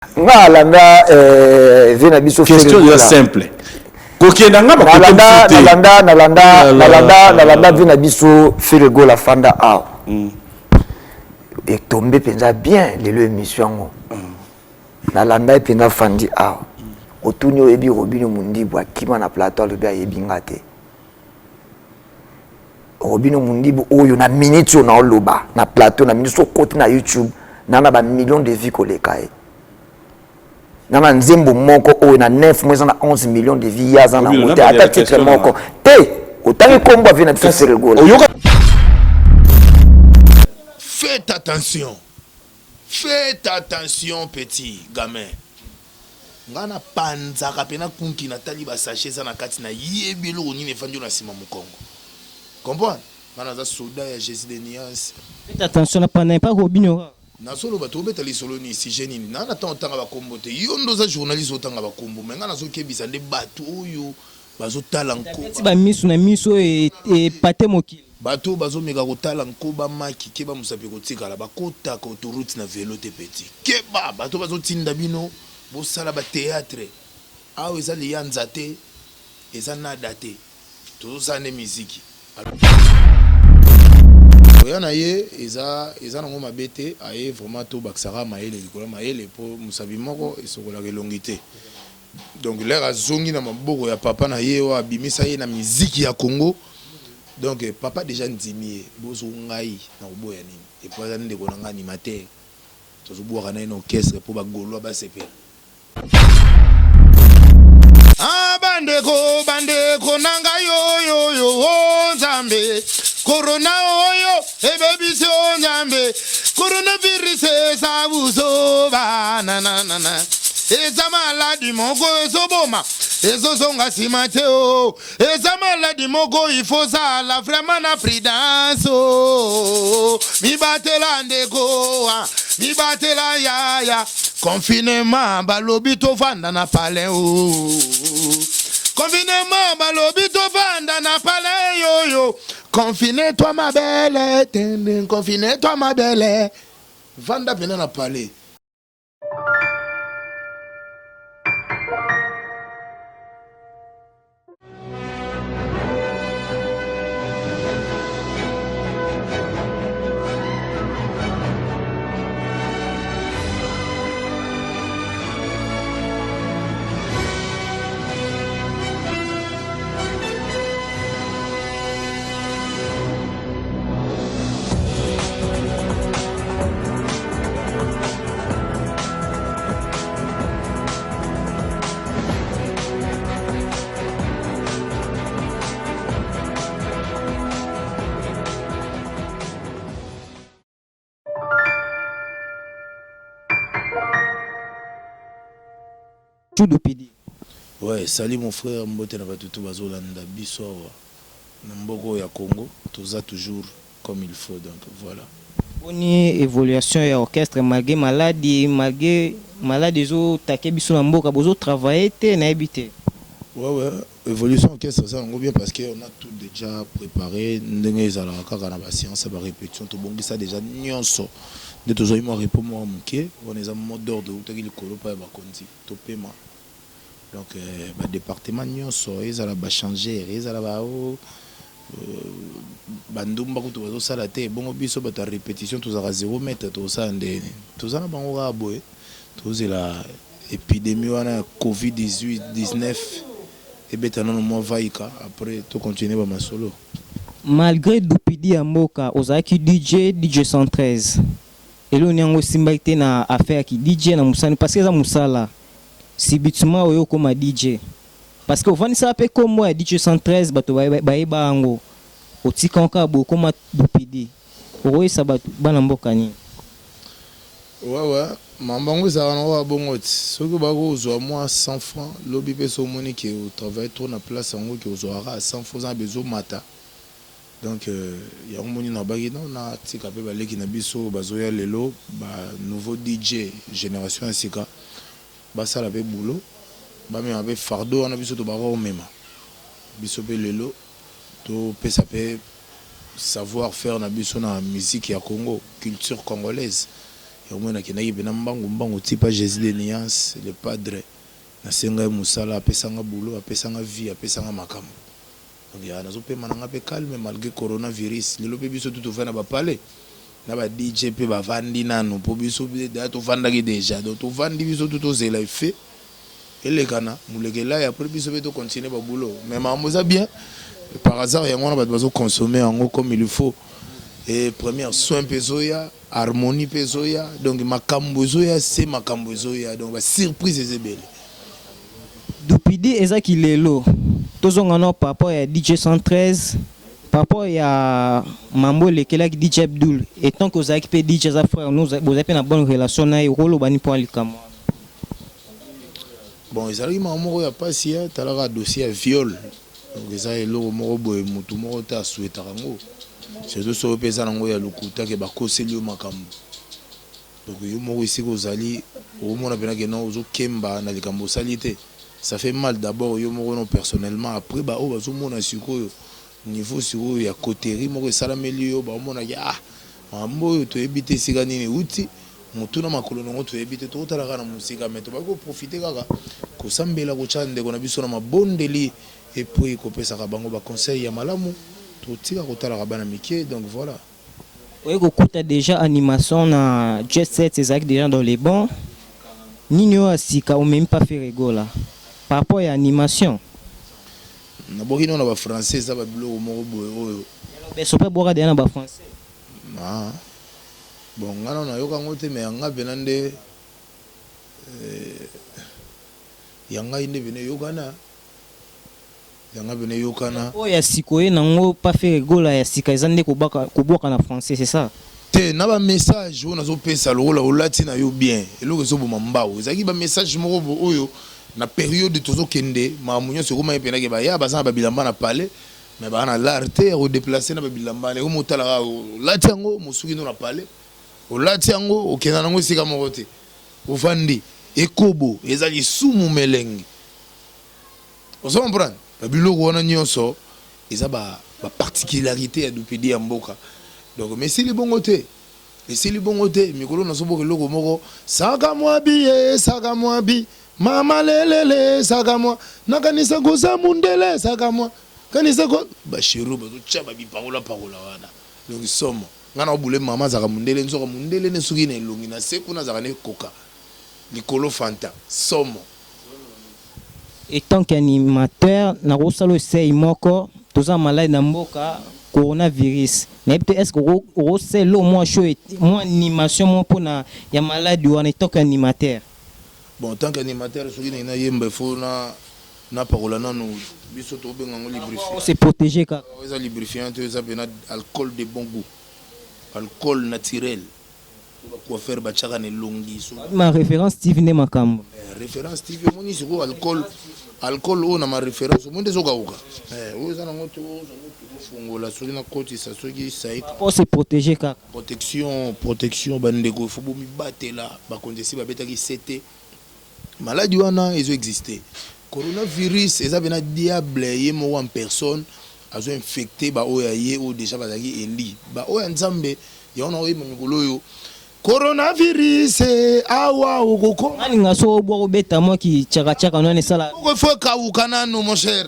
Nga alanda eh, vie na biso Question eza simple. Kokenda nga nalanda nalanda nalanda nalanda nalanda vie na biso Ferre Gola fanda awa. Mm. Etombe mpenza bien lelo émission yango. Mm. Nalanda ye mpenza fandi awa. Mm. Otuni oyebi Robino Mundibu akima na plateau alobi ayebi nga te. Robino Mundibu oyo na minute oyo naoloba na plateau na minute okoti na YouTube na na ba millions de vues koleka ye na na nzembo moko oyo na 9 mois eza na 11 millions de vues ye aza nango te ata titre moko te otangi nkombo avie na biso Ferre Gola. Faites attention faites attention petit gamin Nga na panzaka pena kunki na tali ba sachet eza na kati na yebi eloko nini efandi yo na sima mukongo comprendre nga naza soda ya Jesus de nuance. Faites attention na panza epa robinho kaka. Nazo loba tobeta lisolo nini sujet nini naza na temps otanga ba kombo te yo nde oza journaliste otanga ba kombo mais nga nazo kebisa nde batu oyo bazo tala nko Abeti ba misu na misu oyo epate mokili. Batu oyo bazo meka kotala nkoba maki keba musapi ekotikala bakotaka autoroute na velo te petit keba batu oyo bazo tinda bino bosala ba theatre awa eza liyanza te eza nada te tozo sala nde miziki alors koya na ye eza eza nango mabe te aye vraiment tobakisa kaka mayele likolo ya mayele po musapi moko esokolaka elongi te Donc l'heure azongi na maboko ya papa na ye oyo abimisa ye na miziki ya Congo donc papa dejà andimi ye bozo ngai na koboya nini et puis aza ndeko na ngai animateur tozo buaka na ye na orchestre po ba golois ba sepela. Ah bandeko bandeko na ngai oyoyo oh Nzambe corona oyo ebebisi oh Nzambe coronavirus eza buzoba na na na na Eza maladi moko ezoboma ezozonga sima te oh. Eza maladi moko il faut zala vraiment na prudence oh. Mibatela ndeko ah, mibatela yaya. Confinement balobi tovanda na palais oh. Confinement balobi tovanda na palais yoyo. Confine toi ma belle, tende, confine toi ma belle. Vanda pena na palais. Chudu PD. Ouais, salut mon frère, mbote na batu tout bazolanda biso awa na mboka oyo ya Congo, toza toujours comme il faut donc voilà. Boni evoluation ya orchestre malgre maladi malgre maladi ezo take biso na mboka bozo travailler te nayebi te. Ouais ouais evolution orchestre eza nango bien parce que on a tout dejà prepare ndenge ezalaka kaka na ba seance ya ba repetition tobongisa dejà nionso nde tozwaki mwa repos moko ya moke wana eza mot d'ordre eutaki likolo epai ya bakonzi topema Donc ba departement nionso ezala ba changeur ezala ba oh ba ndumba kutu bazo sala te bongo biso batu ya repetition tozalaka zero mètre tokosala ndenge nini toza na bango kaka boye tozela epidemie wana ya covid 18 19 ebeta nanu mwa vaika après to continuer ba masolo. Malgre Dupidi ya mboka ozalaki DJ, DJ 113 eloko nini yango esimbaki te na affaire ya ki DJ na musala parce que eza musala Subitement oye okoma DJ parce que ofandisaka pe kombo ya DJ 113 bato bayeba yango otika yango kaka boye okoma Dupidi okoyebisa bato bana mboka nini? Ouais ouais mambo yango ezalaka nango kaka bongo ti soki obaki kozua mua 100 francs lobi pe soki omoni ke o travailler trop na place yango ke ozuaka kaka 100 francs oza na besoin omata donc yango omoni nalobaki non natika pe ba leki na biso oyo bazoya lelo ba nouveau DJ generation ya sika Basala pe boulot, bamema pe fardeau wana biso tobaka komema. Biso pe lelo topesa pe savoir faire na biso na musique ya Congo, culture congolaise. Yango moi nakendaki pena mbangu mbangu ti pa Jesus de nuance le padre nasenga ye musala apesa nga boulot apesa nga vie apesa nga makambu donc ya nazo pema na nga pe calme malgre corona virus lelo pe biso tout tovandi na ba palais na ba DJ pe bavandi nanu po biso dejà tovandaki dejà donc tovandi biso tout tozela effet elekana mulekelayi après biso pe to continuer ba boulot mais makambo eza bien par hasard yango wana bato bazo consommer yango comme il faut et première soin pe ezoya harmonie pe ezoya donc makambo ezoya se makambo ezoya donc ba surprise eza ebele. Dupidi eza ki lelo tozonga nao par rapport ya DJ 113 par rapport ya mambo elekelaki DJ Abdoul etant que ozalaki pe DJ aza frère no bozali pe na bonne relation na ye okoloba nini pona likambo wana? Bon ezalaki makambo moko ya pasi hein, tala kaka dossier ya viol donc eza eloko moko boye mutu moko te a souhaitaka yango surtout soki pe eza nango ya lokuta ke bakoseli yo makambo donc yo moko esika ozali okomona pena ke non ozo kemba na likambo osali te ça fait mal d'abord yo moko no personnellement après ba oyo bazo mona sikoyo niveau sikoyo ya coterie moko esalameli yo baomona ke ah makambo oyo toyebi te esika nini ewuti Mutu na makolo na yango toyebi te, tokotala kaka na mosika mais tobaki ko profiter kaka kosambela, kotia ndeko na biso na mabondeli et puis kopesaka bango ba conseils ya malamu, totika kotalaka bana mike donc voilà. Oye kokuta dejà animation na jet set ezalaki dejà dans les bons, nini oyo ya sika omemi pa Ferre Gola par rapport ya animation? Nabuaki nao na ba français eza ba biloko moko boye oyo. Ya lobeso pe abuaka dejà na ba français. Ah. Bon nga nanu nayoka yango te mais ya nga pena nde ya ngai nde pena eyokana ya nga pena eyokana. Oyo ya sika oye nango pa ferre gola ya sika eza nde kobwaka na français c'est ça? Te na ba message oyo nazo pesa lokola olati na yo bien eloko ezo boma mbau ezalaki ba message moko boye oyo na periode tozo kende makambo nionso ekomaki pena ke baya baza na ba bilamba na palais Mais baza na l'art te ya ko deplacer na ba bilamba wana ekomi otala kaka olati yango mosuki no na palais olati yango okenda nango esika moko te ovandi ekobo eza lisumu melengi ozo comprendre ba biloko wana nyonso eza ba ba particularité ya dupedi ya mboka donc mais esili bongo te esili bongo te mikolo nazoboka eloko moko saka mwa biye saka mwa bi mama lelele saka mwa nakanisa koza mundele saka mwa Kanisa ko ba chero bazo tia ba bipakola pakola wana donc somo nga na bule mama azalaka mundele nzoka mundele ne soki na elongi na se kuna azalaka ne koka likolo fanta somo. Etant qu'animateur nakosala essai moko toza malade na mboka coronavirus nayebi te est ce que okosala eloko mwa show mwa animation moko pona ya malade wana etant qu'animateur. Bon tant qu'animateur soki nalingi nayemba il faut na Napakola nanu biso tobenga yango lubrifiant. O se proteger kaka. Eza lubrifiant te eza pena alcool de bon gout alcool naturel oyo ba coiffeur batiaka na elongi soki. Ma reference TV nde makambo. Eh reference TV omoni sikoyo alcool alcool oyo na ma reference omoni nde ezokawuka eh oyo eza nango te ozwa mutu ofungola soki nakotisa soki saïka. Po se proteger kaka. Protection protection ba ndeko il faut bomibatela bakonzi esi babetaki sete. Maladi wana ezo existe. Corona virus eza pena diable ye moko en personne azo infecte ba oyo ya ye oyo dejà bazalaki eli ba oyo ya nzambe yango nako yemba mikolo oyo corona virus awa okokoma. Nga linga soki obwaka obeta mwa ki chaka chaka nwana esala. Maboko il faut ekawuka nanu mon cher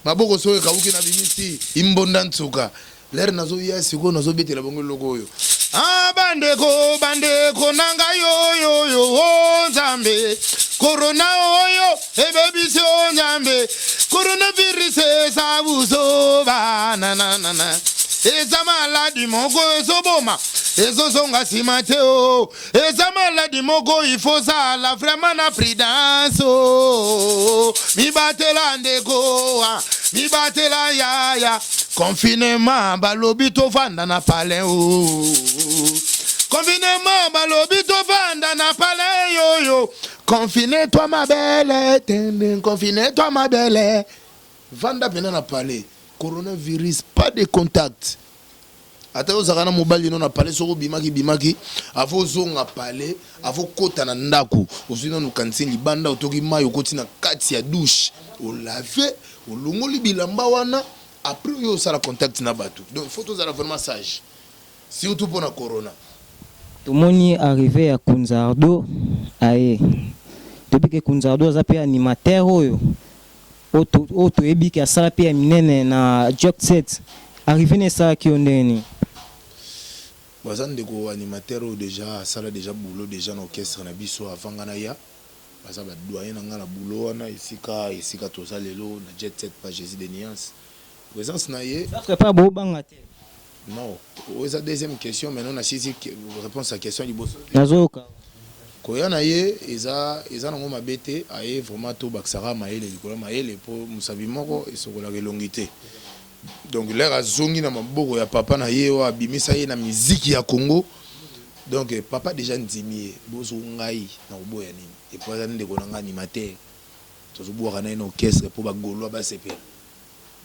maboko soki ekawuki na bimisi imbonda nsuka L'heure nazo ya sikoyo nazo betela bango eloko oyo. Ah bandeko bandeko na ngai oyo yo oh Nzambe corona oyo ebebisi oh Nzambe coronavirus eza buzoba na na na na eza maladi moko ezoboma ezozonga nsima te o eza maladi moko il faut zala vraiment na prudence o mibatela ndeko ah, mibatela yaya confinement balobi tovanda na palais o confinement balobi tovanda na palais yoyo confine toi ma belle tende confine toi ma belle vanda pena na palais coronavirus pas de contact Ata yo ozalaka na mobali no na palais soki obimaki bimaki avant ozonga palais avant okota na ndaku ozui nanu cantine libanda otoki mayi okoti na kati ya douche olave olongoli bilamba wana après oye osala contact na batu donc faut tozala vraiment sage surtout pona corona. Tomoni arrivée ya Kunzardo aye. Toyebi ke Kunzardo aza pe animateur oyo oyo toyebi ke asala pe ya minene na Jet Set. Arrivée naye esalaki yo ndenge nini? Bon aza ndeko animateur oyo dejà asala dejà boulot dejà na orchestre na biso avant nga naya. Baza ba doyen na nga na boulot wana esika esika toza lelo na Jet Set pa Jesus de Nuance. Presence na ye. D'autre part bo banga te. Non oyo eza deuxième question maintenant na silisi reponse ya question ya liboso te. Nazo yoka. Koya na ye eza eza nango mabe te aye vraiment to bakisa kaka mayele likolo ya mayele po mosapi moko esokolaka elongi te donc l'heure azongi na maboko ya papa na ye oyo abimisa ye na miziki ya Congo donc papa dejà andimi ye bozo ngai nakoboya nini et puis aza ndeko na ngai animateur tozo buaka na ye na orchestre po ba golois basepela.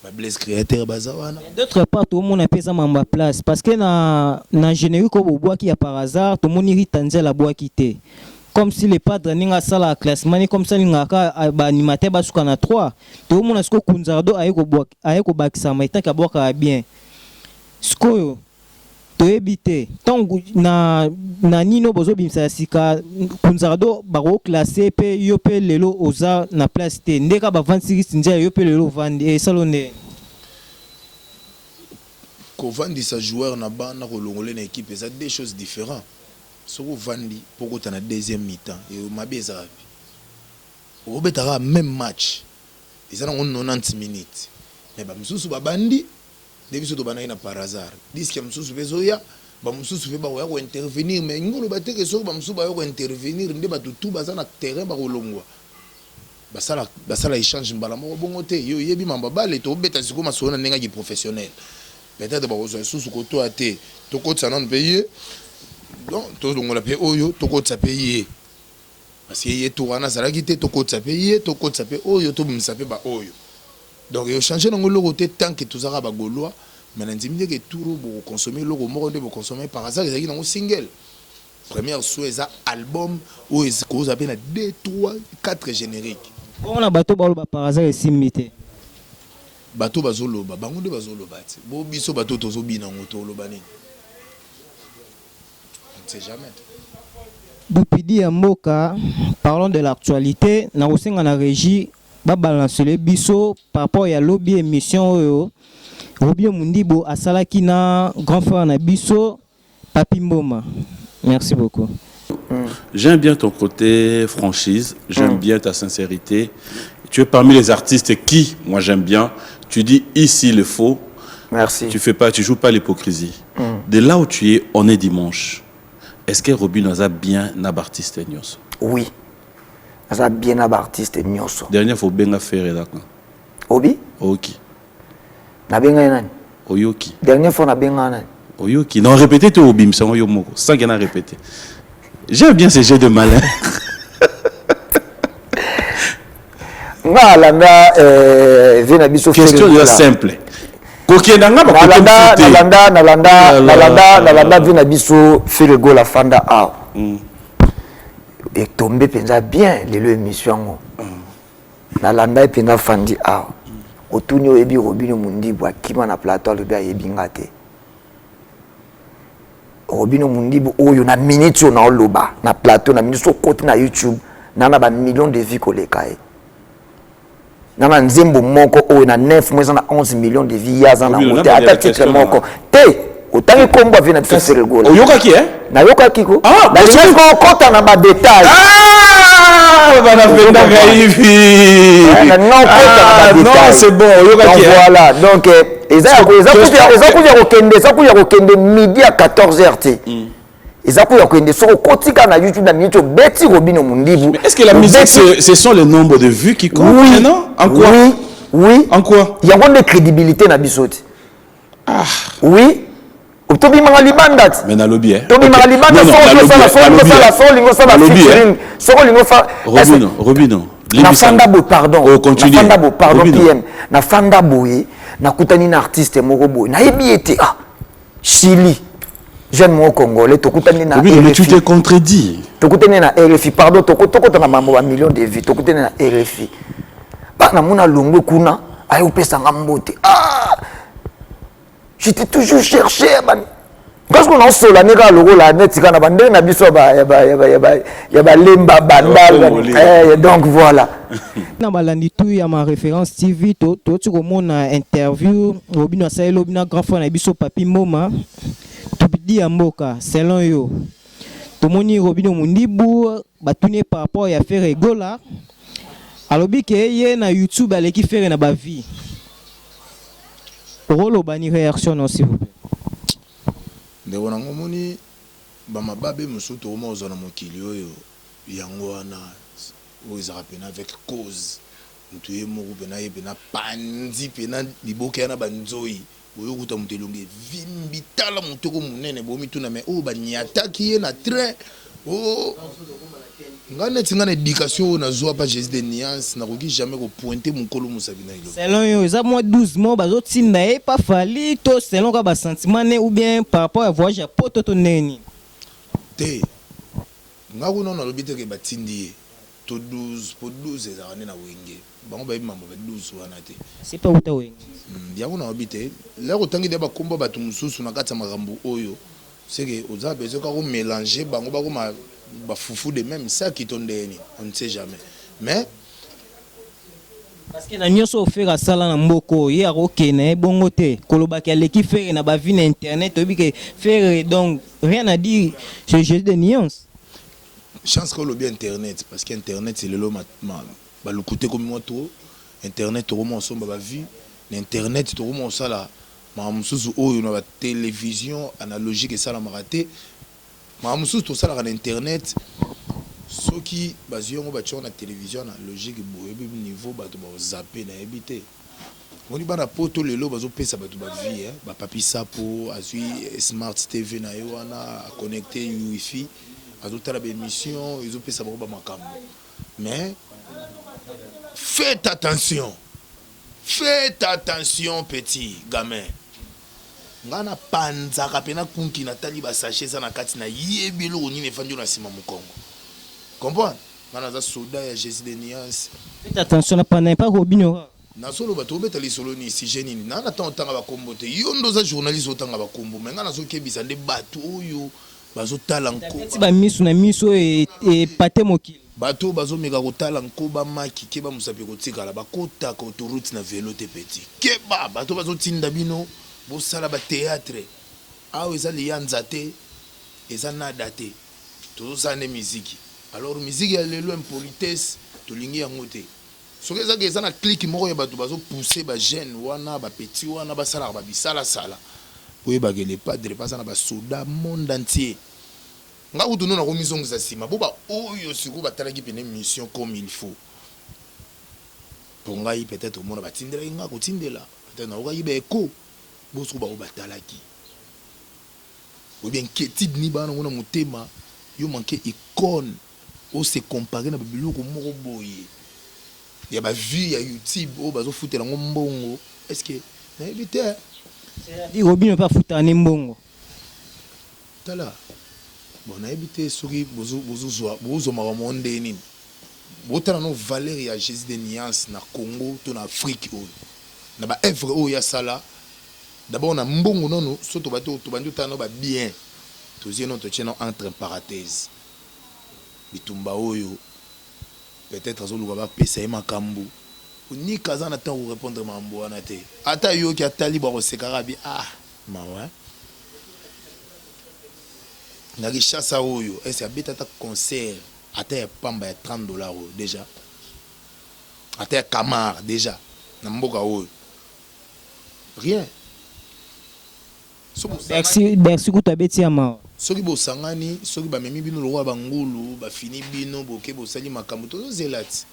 Ba Blaise créateur baza wana. Mais d'autre part tomona pe eza mambo ya place parce que na na generique oyo bobwaki ya par hasard tomoni Rita Nzela abwaki te comme si le padre ndenge asalaka classement ne comme si alingaka kaka ba animateurs basuka na 3 toomona sikoyo Kunzardo aye kobwaka aye kobakisama etant que abwakaka bien sikoyo Toyebi te tango na na nini oyo bozo bimisa ya sika kunzardo bako classe pe yo pe lelo oza na place te nde kaka bavandisi kisi nzela yo pe lelo ovandi esala yo ndenge nini? Kovandisa joueur na banc na kolongola ye na equipe eza deux choses differents. Soki ovandi po okota na deuxième mi-temps mabe eza wapi? Okobeta kaka meme match eza nango 90 minutes mais ba misusu babandi Nde biso tobandaki na par hasard. Disque mosusu pe ezoya, ba mosusu pe bakoya ko intervenir mais elingi koloba te que soki ba mosusu baye ko intervenir nde batu tout baza na terrain bakolongwa. Basala basala echange mbala moko bongo te. Yo oyebi mambo ya balle, tobeta sikoyo masolo na ndenge ya ki professionnel. Peut-etre bakozwa lisusu koto ya te, tokotisa nanu pe ye, donc tolongola pe oyo, tokotisa pe ye. Parce que ye tour wana azalaki te, tokotisa pe ye, tokotisa pe oyo, tobimisa pe ba oyo. Donc eko changer nango eloko te tant que toza kaka ba golois, mais na ndimi te que tour oyo boko consommer eloko moko nde bo consommer par hasard ezalaki nango single. Première soin eza album oyo ekozala pe na 2, 3, 4 generiques. Bongo na bato baloba par hasard esimbi te. Bato bazo loba bango nde bazo loba te bo biso bato tozo bina ngo toloba nini? On ne sait jamais. Bupidi ya mboka, parlons de l'actualite, nakosenga na regie ba balancele biso par rapport ya lobi emission oyo Robinho Mundibo asalaki na grand frère na biso Papy Mboma. Merci beaucoup. J'aime bien ton côté franchise, j'aime bien ta sincérité. Tu es parmi les artistes qui, moi j'aime bien, tu dis ici le faux. Merci. Tu fais pas, tu joues pas l'hypocrisie. De là où tu es, on est dimanche. Est-ce que Robinho aza bien na ba artistes nyonso? Oui. Aza bien na ba artistes nyonso. Dernière fois obenga Ferre ezaka. Obi? Oyoki. Nabenga ye nani? Oyoki. Dernière fois nabenga nani? Oyoki. Non, répéter te obimisa ngo yo moko. Sans qu'il na répéter. J'aime bien ce jeu de malin. Nga alanda euh, vie na biso Question eza simple. Kokenda nga ba nalanda nalanda nalanda nalanda nalanda vie na biso Ferre Gola fanda awa. Mm. Etombe penza bien lelo émission yango. Mm. Nalanda ye penza afandi awa. Otuni oyebi Robinho Mundibu akima na plateau alobi ayebi nga te. Robinho Mundibu oyo na minute oyo naoloba na plateau na minute okoti na YouTube na na ba millions de vues koleka ye. Na na nzembo moko oyo na 9 mois eza na 11 millions de vues ye aza na yango te ata titre moko te. Otangi kombo ya vie na biso Ferre Gola. Oyokaki eh? Nayokaki ko. Ah, nalingaki kokota na ba détails. Ah, bana vendaka hivi. Eh, nalinga kokota na ba ah, détails. Non, c'est bon, oyokaki. Donc eh? voilà, donc eh, eza eza kutu eza kutu ya kokende, eza kutu ya kokende midi à 14h te. Mm. Eza kutu ya kokende soko kotika na YouTube na minute obeti Robinho Mundibu. Mais est-ce que la musique ce sont le nombre de vues qui comptent oui, non? En quoi? Oui, oui. En quoi? Yango nde crédibilité na biso te. Ah. Oui. tobimaka libanda ti mais nalobi eh tobimaka libanda soko osala soko osala soko olingi osala featuring soko olingi osala Robino Robino nafanda boye pardon oh, nafanda boye pardon PM nafanda boye nakutani na artiste moko boye nayebi ye te ah Chili jeune moko congolais tokutani na Robino mais tu te contredis tokutani na RFI pardon tokota na mambo ba millions de vues tokutani na RFI bana mona longwe kuna aye opesa nga mbote ah j'étais toujours cherché ban. Parce que naosola nde kaka lokola neti kaka na bandenge na biso ya balemba bandal eh, donc voilà. Na balandi tu ya ma référence TV, toti komona interview Robino asaleli lobi na grand frère na biso Papi Mboma. Tobidi ya mboka, selon yo, tomoni Robino Mundibu batuni ye par rapport ya Ferre Gola, alobi ke ye na YouTube aleki Ferre na bavues. Okoloba ni réaction non, s'il vous plaît? Ndeko nango, omoni bamababe mosusu tokoma kozwa na mokili oyo, yango wana oyo ezalaka mpena avec cause. Moto ye moko mpena ye mpena panzi mpena liboke ya na banzoi oyo okuta moto elongi evimbi, tala motoko monene bomituna me oyo baniataki ye na train. O nga neti nga na éducation oyo nazwa pa Jésus de Nuance, nakoki jamais kopointer mokolo mosapi na elongi. Selon yo, eza mwa 12 mois bazotinda ye pa Fally, to selon kaka basentiment ne, ou bien par rapport ya voyage ya poto, to ndenge nini? Te, nga kuna nalobi te ke batindi ye to 12, po 12 ezalaka nde na Wenge. Bango bayebi mambo ba 12 wana te. C'est pas uta Wenge. Yango nalobi te. Lero otangi nde bakombo bato mosusu na kati ya makambo oyo, seke oza besoin kaka komélanger bango, bakoma bafufu de même saki to ndeni, on ne sait jamais, mais Parce que na nyonso oyo Ferre asala na mboka oyo, ye akokende ye bongo te kolobaki aleki Ferre na bavues na internet. Oyebi ke Ferre, donc rien à dire sur Jésus de Nuance. Chance ka olobi internet, parce que internet lelo baluku te, komi mwa trop internet, tokoma kosomba bavues na internet, tokoma kosala makambo mosusu oyo na batélévision analogique esalamaka te. Makambo mosusu tosalaka na internet, soki bazwi yango batie yango na télévision analogique, boyebi niveau bato baozape. Nayebi te, moni bana poto lelo bazopesa bato bavues. Bapapi Sapo azwi smart TV na ye wana, aconnecté wifi, azotala baémission, ezopesa bango bamakambo. Mais faites attention, faites attention, petit gamin. Ngai napanzaka mpe nakunki, natali basachet eza na kati, nayebi eloko nini efandi oyo na nsima mokongo. Comprendre, ngai naza soda ya Jésus de Nuance. Faites attention na pana epa Robino. Nazoloba, tobeta lisolo nini, sujet nini? Na ntango otanga bakombo te, yo nde oza journaliste, otanga bakombo, me ngai nazokebisa nde bato oyo bazotala. Nkoba bamisu na miso oyo epate mokili. Bato oyo bazomeka kotala nkoba maki, keba, mosapi kotikala. Bakotaka autoroute na velo te, petit, keba. Bato bazotinda bino bosala bathéâtre awa, eza liyanza te, eza nada te, tozosala nde miziki. Alors miziki ya lelo, impolitesse tolingi yango te. Soki ezaki eza na clique moko ya bato bazopousse bajeune wana, bapetits wana basalaka babisalasala, oyebaka le padre baza na basoda monde entier. Nga kutu no nakomizongisa nsima bo baoyo sikoyo batalaki pene mission comme il faut. Mpo ngai peut-être omona batindelaki nga kotindela, peut-être naokaki baeko bo soko bao batalaki, oyebi inquiétude ni bana nango na motema. Yo manque icône, ose comparer na babiloko moko boye ya bavues ya YouTube oyo bazofutela yango mbongo. Est ce que nayebi te? C'est-à-dire Robino mpe afutaka ne mbongo? Tala, bon, nayebi te soki bozozwa makambo ngo nde nini. Botala no valeur ya Jésus de Nuance na Congo to na Afrique oyo, na baœuvre oyo asala. D'abord na mbongo nano, so tobandi otala no babien, tozie no, totie no entre parenthèse bitumba oyo peut-être azoluka bapesa ye makambo. Onika aza na ntango korépondre makambo wana te. Ata yoki atali bakosekaka bi ah mawa na Kinshasa oyo. Ese abeta ata concert ata ya pamba ya 30 $ oyo déjà, ata ya camar déjà na mboka oyo, rien. Bercy, Bercy kutu abeti ya mawa. Soki bosangani, soki bamemi bino lokola bangulu, bafini bino, boke bosali makambo, tozozela ti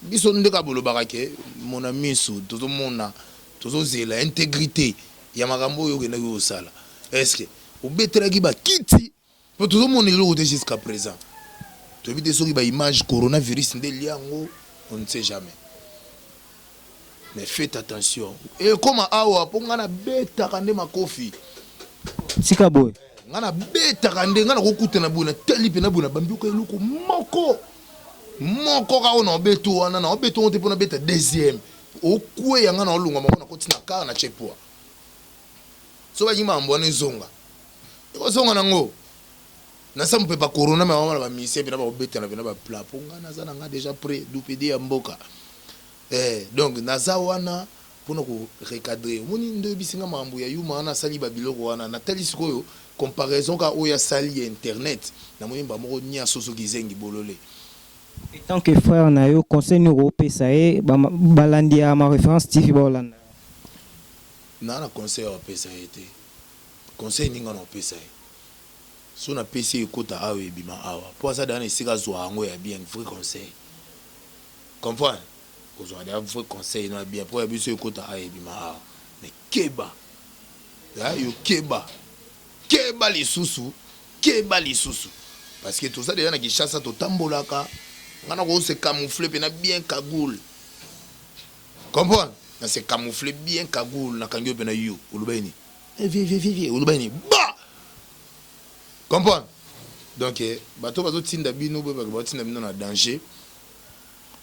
biso nde kaka bolobaka ke mona miso, tozomona, tozozela intégrité ya makambo oyo okendaki kosala. Est ce que obetelaki bakiti? Mpo tozomona eloko te jusqu'à présent. Toyebi te soki baimage coronavirus nde elia yango, on ne sait jamais. Mais faites attention, ekoma awa mpo ngai nabetaka nde makofi. Tika boye. Ngai nabetaka nde, ngai nakokutana boye, natali mpe na boye, nabambi oka eloko moko moko kaka oyo naobeto wana, naobeto ngo te mpo nabeta deuxième, okweya, ngai naolongwa mako, nakoti na car na chepoa. So baki makambo wana ezonga. Ekozonga nango. Nasa mopepa corona me wana ba musiciens pena bakobetana pena ba plat po nga naza na nga dejà près dupede ya mboka. Eh donc naza wana pona ko recadrer. Omoni nde oyebisi nga makambo ya yuma wana asali ba biloko wana natali sikoyo comparaison kaka oyo asali ya internet namoni mbala moko nia soso kizengi bolole. Etant que frère na yo conseil nini oko pesa ye balandi ya ma reference TV bao landa yo. Naza na conseil ya kopesa ye te. Conseil nini nga nako pesa ye? Soki na pesi ye ekota awa ebima awa po aza dejà na esika azua yango ya bien vrai conseil. Comprendre? Ozua dejà vrai conseil no ya bien po ya biso ekota awa ebima awa. Mais keba. Yo keba. Keba lisusu, keba lisusu. Parce que toza dejà na Kinshasa totambolaka. Nga nako se camoufler pena bien cagoule. Comprendre? Na se camoufler bien cagoule nakangi yo pena yo. Olobaki nini? Eh vie vie vie vie olobaki nini? Ba! Comprendre? Donc bato bazo tinda bino boyebaka bazo tinda bino na danger.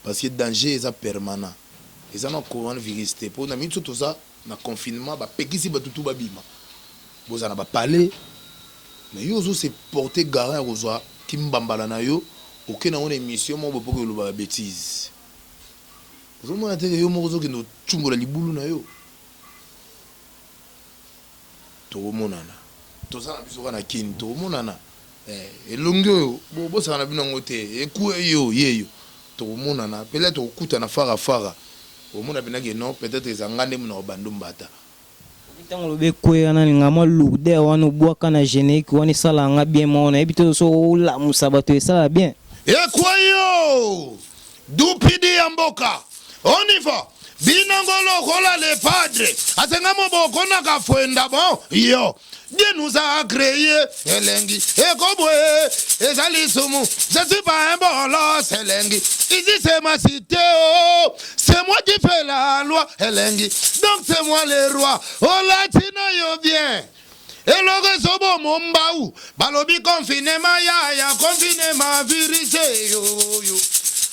Parce que danger eza permanent. Eza na coronavirus te po na minute oyo toza na confinement ba pekisi batu tout ba bima. Bozala na ba palais mais yo ozo se porter garant ya kozwa ki mbambala na yo oke na ngo na emission moko boye po oke loba ba betises. Ozo mona te ke yo moko ozo kende ko tshumbola libulu na yo? Toko monana. Toza na biso kaka na kin toko monana. Eh elongi oyo bo bosana na bino yango te ekue yo yeyo toko monana pe là toko kutana fara fara omona pena ke non peut etre eza nga nde munoko bandu mbata. Soki tango olobi ekweya na linga mwa lourdeur wana obwaka na generique wana esalaka nga bien moko nayebi te soki olamusa bato esala bien. Ekweyo! Dupidi ya mboka on y va bina ngo lokola le padre asenga moboko na kafuenda bon yo Dieu nous a cree elengi ekobwe eza lisumu je suis pas un bolos elengi ici c'est ma cité oh c'est moi qui fais la loi elengi donc c'est moi le roi olati na yo bien eloko ezoboma mbau balobi confinement yaya confinement virus yoyo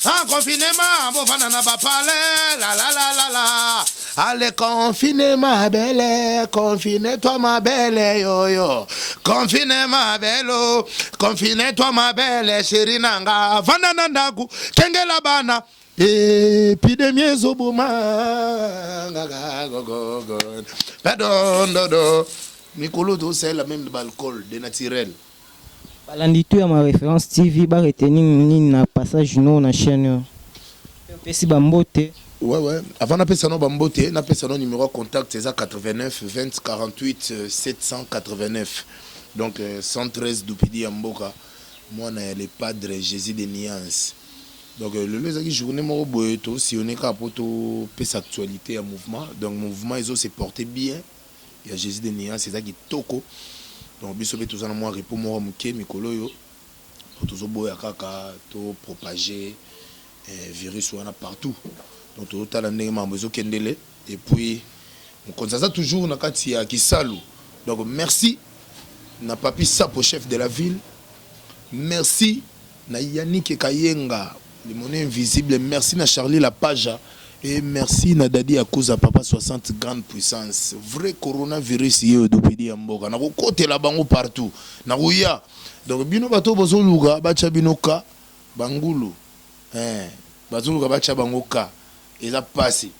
ah confinement bofanda na bapale la la la la la allez confine ma belle confine toi ma belle yoyo confine ma belle confine toi ma belle chérie nanga vanda na ndaku kengela bana Epidemie ezoboma pardon mikolo tosalela meme ba alcool de naturel. Balandi tout ya ma reference TV ba retenir nini na passage no na chaine oyo? Pe opesi ba mbote. Ouais ouais avant napesa no ba mbote napesa no numero ya contact eza 89 20 48 789 donc 113 dupidi ya mboka mwana ya le padre Jesus de nuance. Donc lelo ezalaki journée moko boye to sillonner kaka po to pesa actualite ya mouvement donc mouvement ezo se porter bien ya Jesus de nuance eza kitoko donc biso pe toza na mwa repos moko ya muke mikolo oyo po tozo boya kaka to propager virus wana partout donc tozo tala ndenge makambo ezo kendele et puis mokonzi aza toujours na kati ya kisalu donc merci na papy sapo chef de la ville merci Na Yannick Kayenga le monnaie invisible merci na Charly la paja et merci na Daddy Yakuza papa 60 grande puissance vrai corona virus ye odopedi ya mboka nako kotela bango partout nakoya donc bino bato bozo luka batia bino ka ba ngulu eh bazo luka batia bango ka eza pasi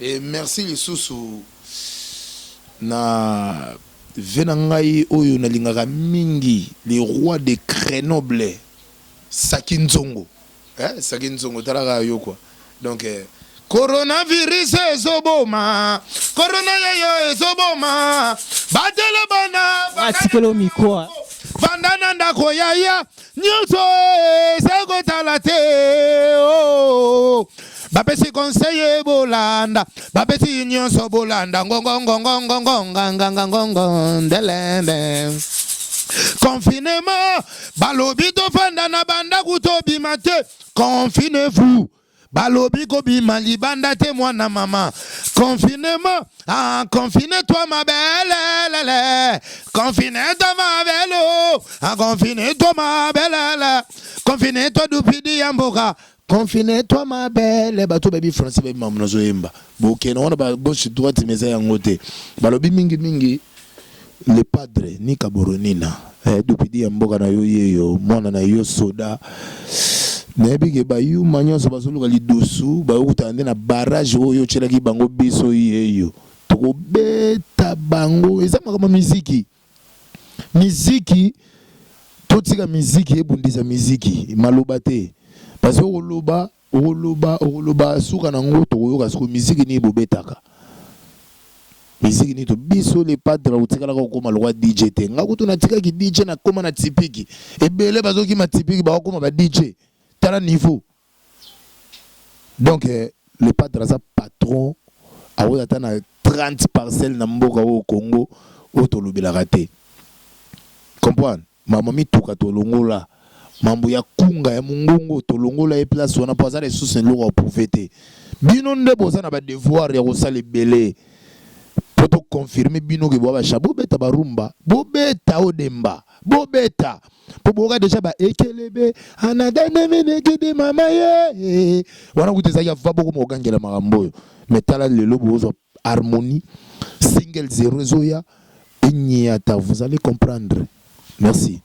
et merci lisusu na Vie na ngai oyo na lingaka mingi le roi de crenoble saki nzongo eh saki nzongo tala kaka yo quoi donc eh. Coronavirus ezo boma corona yeyo ezo boma batela bana atikelo micro vanda na ndako yaya Nionso eza kotala te oh. Bapesi conseil bolanda, bapesi nionso bolanda ngongongongongongongangangongo ndelende. Confinement balobi tofanda na bandaku tobima te, confinez-vous. Balobi kobima libanda te mwana mama. Confinement, ah, confine toi ma belle, lele. Confine toi ma belle, oh. Ah, confine toi ma belle, lele. Confine toi dupidi ya mboka. Confine toi ma belle. Bato bayebi français bayebi makambo nazoyemba. Bokende wana ba gauche droite mais eza yango te. Balobi mingi mingi. Le padre nika boronina eh, dupidi ya mboka na yo yeyo mwana na yo soda nayebi ke bayuma nyonso bazoluka lidusu bayokutana nde na barrage oyo otyelaki bango biso yeyo tokobeta bango eza makambo ya miziki miziki totika miziki ebundisa miziki maloba te parce que okoloba Okoloba okoloba suka na ngo tokoyoka sikoyo miziki nini bobetaka miziki nini to biso le padre otikalaka kokoma lokwa DJ te nga kutu natikaki DJ nakoma na tipiki ebele bazokima tipiki bakokoma ba DJ tala niveau donc eh, le padre aza patron akoza ata na 30 parcelles na mboka oyo Congo oyo tolobelaka te comprendre Mama mituka tolongola mambo ya kunga ya mungongo tolongola ye place wana po aza lisusu na eloko ya prouve te bino nde boza na ba devoir ya kosala ebele po to confirme bino ke boa basha bobeta ba rumba bobeta odemba bobeta po boyoka deja ba ekelebe anadanemenekede mama ye wana kutu ezalaki ava bokoma kogangela makambo oyo mais tala lelo bozwa harmonie single zero ezoya Eniata vous allez comprendre merci.